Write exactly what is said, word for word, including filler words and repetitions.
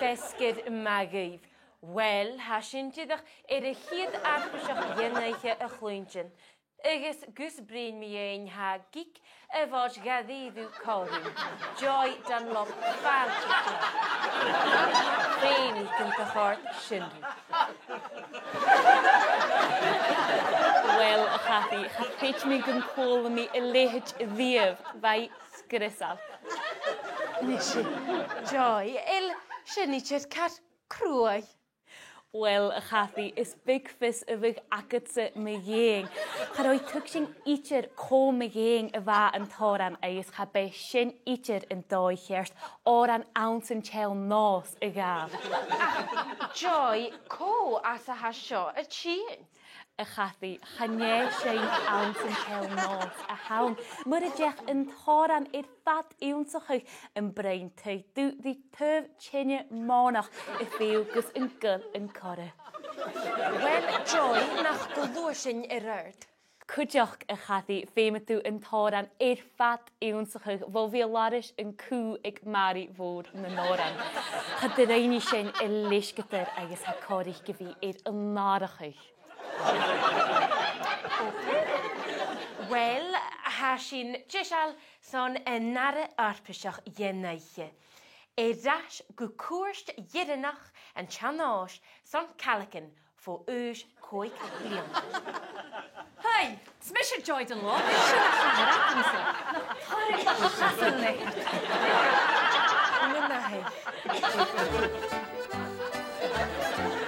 Feasgar math dhuibh. Uill, tha sinn dìreach air a' chiad fharpaiseach dhen oidhche a chluinntinn. Agus gus bruidhinn mu dheidhinn, tha gig a' bhàis-ghàrraidh còmhla rium, Joy Dunlop, fàilte. Feumaidh gun do chòrd sin riut. Uill, a Chathy, cha chreid mi gun cuala mi a leithid riamh, bha i sgriosail. Nise, Joy, a bheil sin idir car cruaidh? Uill, a Chathy, is beag fios a bhiodh agadsa mu dheidhinn. Cha robh i a' tuigsinn idir cò mu dheidhinn a bha an t-òran agus cha b' e sin idir an dòigh cheart òran anns an t-seann nòs a ghabhail. Ach, Joy, cò às a tha seo a' tighinn? A Chathy, chan e seinn anns an t-seann nòs a th' ann. Mura deach an t-òran air fad ionnsachadh, am broinn tu dhi ri taobh teine mònach a' feitheamh gus an goil an coire. Uill, Joy, nach do luath sinn air adhart? Cuideachd, a Chathy, feumaidh tu an t-òran air fad ionnsachadh bho bhith a' lorg an cù aig Màiri Mhòr nan òran. Cha do rinn i sin a leisgeadair agus tha còir aice a bhith air an atharrachadh. Uill, tha sinn deiseil son an dara fharpaiseach dhen oidhche. Air ais gu cuairt dheireannach an t-seann nòis son caileagan fo aois còig bliadhna. Hey, 's mise Joy Dunlop. Sin a' chathair agamsa. Tha mi a' creidsinn gu bheil mi a' dol a dh'fhàs an-diugh.